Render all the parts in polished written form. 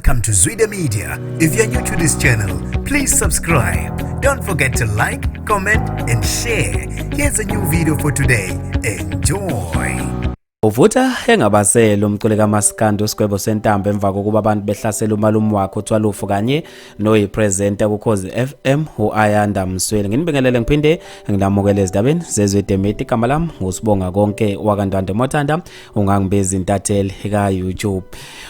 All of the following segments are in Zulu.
Welcome to Zwida Media. If you're new to this channel, please subscribe. Don't forget to like, comment, and share. Here's a new video for today. Enjoy. Uvutha engabasele umculi kaMaskandi uSigwebo Sentambo emva kokuba abantu behlasela umalume wakhe uThwalufu kanye noyipresenter kuKhozi FM uAyanda Msweli. Nginibingelele ngiphinde ngilamukele ezindabeni zeZwide Media. Igama lami nguSibonga Konke wakaNdwandwe Mothanda, ungangibiza intatheli ka-YouTube.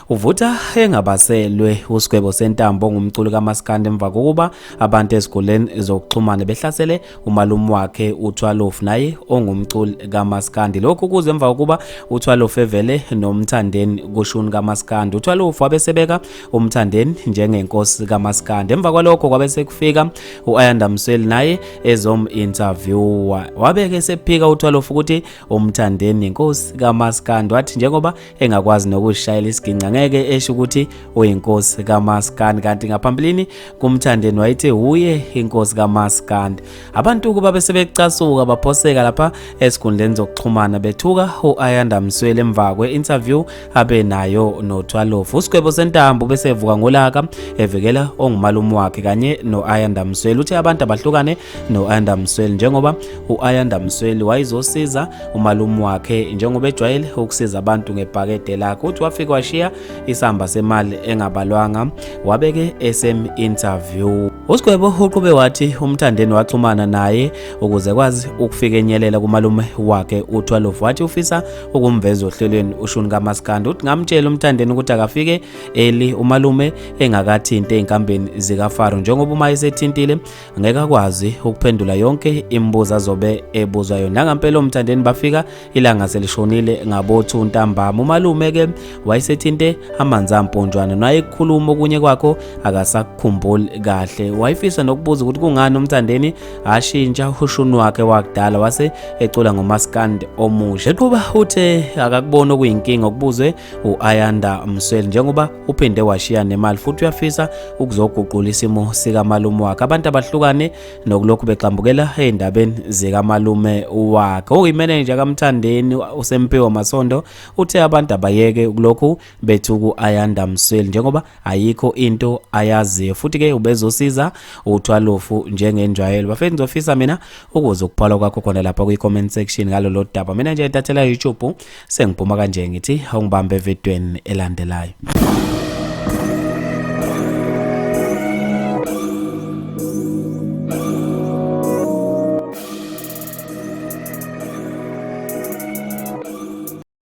Uvutha engabaselwe uSigwebo Sentambo ongumculi kaMaskandi emva kokuba abantu ezinkundleni zokuxhumana behlasele umalume wakhe uThwalofu naye ongumculi kaMaskandi. Lokhu kuze emva kokuba uThwalofu evele noMthandeni kushuni kaMaskandi. UThwalofu wabe sebeka uMthandeni njengenkosi kaMaskandi. Emva kwalokho kwabe sekufika u-Ayanda Msweli naye ezom-interviewa. Wabe-ke sephika uThwalofu ukuthi uMthandeni inkosi kaMaskandi, wathi njengoba engakwazi nokushayela isiginci ngeke esho ukuthi uyinkosi kaMaskandi, kanti ngaphambilini kuMthandeni wayethe uye inkosi kaMaskandi. Abantu kuba bese becasuka baphoseka lapha esikhundleni zokuxhumana bethuka u-Ayanda Msweli emva kwe-interview abe nayo noThwalofu. USigwebo Sentambo bese evuka ngolaka evikela ongumalume wakhe kanye no-Ayanda Msweli. Uthe abantu abahlukane no-Ayanda Msweli njengoba u-Ayanda Msweli wayezosiza umalume wakhe njengoba ejwayele ukusiza abantu ngebhakede lakhe. Uthi wafika washiya isamba semali engabalwanga, wabeke esem-interview. USigwebo uqhube wathi uMthandeni waxhumana naye ukuze kwazi ukufika enyelela kumalume wakhe uThwalofu. Wathi ufisa ukumveza ohlelweni ushuni kaMaskandi. Uthi ngamtshela uMthandeni ukuthi akafike eli umalume engakathinti ey'nkambeni zikaFaro, njengoba uma esethintile ngeke akwazi ukuphendula yonke imibuzo azobe ebuzwa yona. Nangampela uMthandeni bafika ilanga selishonile ngabo-2 ntambama. Umalume ke wayesethinte amanzi amponjwana, naye kukhuluma okunye kwakho akasakukhumbuli kahle. Wayefisa nokubuza ukuthi kungani uMthandeni ashintsha ushuni wakhe wakudala wase ecula ngomaskandi omusha. Eqhuba uthe akakuboni okuyinkinga okubuzwe u-Ayanda Msweli njengoba uphinde washiya nemali, futhi uyafisa ukuzoguqula isimo sikamalume wakhe. Abantu abahlukane nokulokhu begxambukela ey'ndabeni zikamalume wakhe. Oyimenenja kaMthandeni uSempiwe Masondo uthe abantu abayeke ukulokhu bethuka u-Ayanda Msweli njengoba ayikho into ayaziyo, futhi-ke ubezosiza uThwalofu njengenjwayelo. Bafethu, ngizofisa mina ukuze ukuphala kwakho khona lapha kwi-comment section ngalolo daba. Mina nje intathela YouTube sengiphuma kanje, ngithi awungibambe evidweni elandelayo.